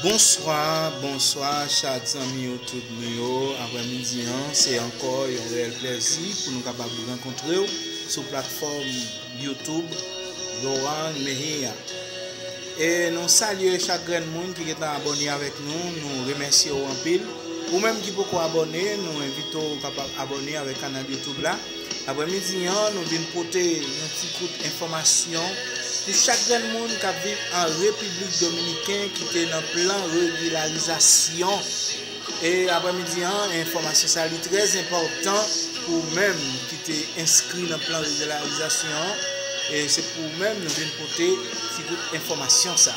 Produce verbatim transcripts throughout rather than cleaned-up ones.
Bonswa, bonswa chak zanmi YouTube nou yo. Aprèmidi an, se ankò yon reyèl plèzi pou nou kapab rankontre w sou platfòm YouTube Yohan Mejia. E nou salye chak grenn moun ki gentan abòne avèk nou, nou remèsye w anpil. Ou menm ki poko abòne, nou envite w kapab abòne avèk kanal YouTube la. Aprèmidi an, nou vin pote yon ti kout enfòmasyon pou chak grenn moun k ap viv an Repiblik Dominiken ki te nan plan regilarizasyon. E aprèmidi an, enfòmasyon sa li trè enpòtan pou ou menm ki te enskri nan plan regilarizasyon an. E se pou ou menm nou vin pote ti kout enfòmasyon sa.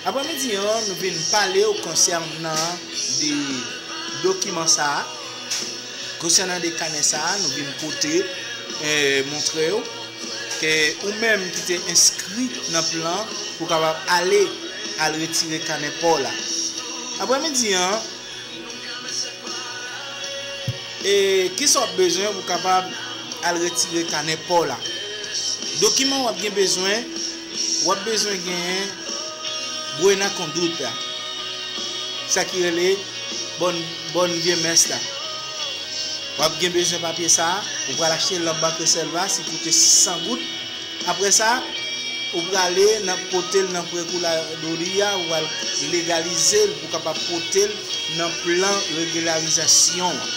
Aprèmidi an, nou vin pale w konsènan de dokiman sa a. Konsènan de kanè sa a, nou vin pote, eh, montre w ke ou menm ki te enskri nan plan pou kapab ale al retire kanè pa w la. Aprèmidi an, e kisa w ap bezwen pou kapab al retire kanè pa w la? Dokiman w ap gen bezwen, w ap bezwen genyen buena conducta, sa ki rele bòn, bòn vye mès la. W ap gen bezwen papye sa a, ou pral achte l nan Bank Reservas, li koute sis san goud. Apre sa, ou prale nan pote l nan Procuraduría, ou pral legalize l pou kapab pote l nan plan regilarizasyon an.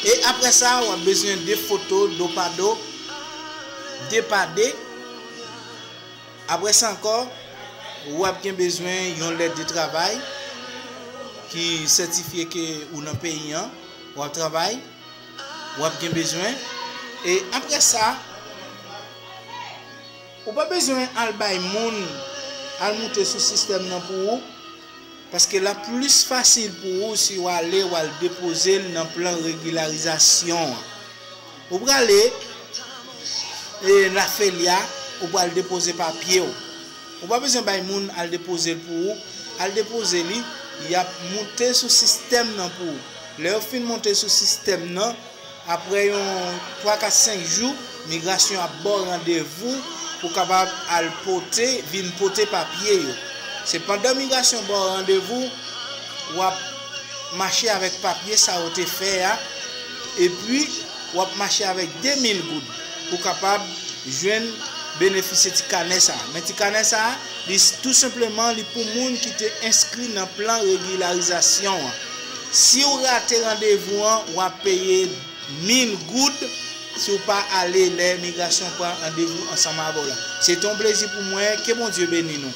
E apre sa, w ap bezwen de foto do pa do, de pa de. Apre sa ankò, w ap gen bezwen yon lèt de travay ki sètifye ke ou nan peyi an, w ap travay, w ap gen bezwen. E apre sa, ou pa bezwen al bay moun al moute sou sistèm nan pou ou, paske l ap plis fasil pou ou si w ale, w al depoze l nan plan regilarizasyon an. Ou prale, e, Lafelia, ou pral depoze papye w. Ou pa bezwen bay moun al depoze l pou ou. Al depoze li, y ap moute sou sistèm nan pou ou. Lè yo fin monte sou sistèm nan, apre yon twa, kat, senk jou, migrasyon ap ba w randevou pou kapab al pote, vin pote papye yo. Se pandan migrasyon ba w randevou, w ap mache avèk papye sa yo te fè a, epi w ap mache avèk de mil goud pou kapab jwenn benefisye ti kanè sa a. Men ti kanè sa a, li s-, tou senpleman, li pou moun ki te enskri nan plan regilarizasyon an. Si w rate randevou an, w ap peye mil goud si w pa ale lè migrasyon pran randevou ansanm avè w la. Se te yon plezi pou mwen. Ke Bondye beni nou.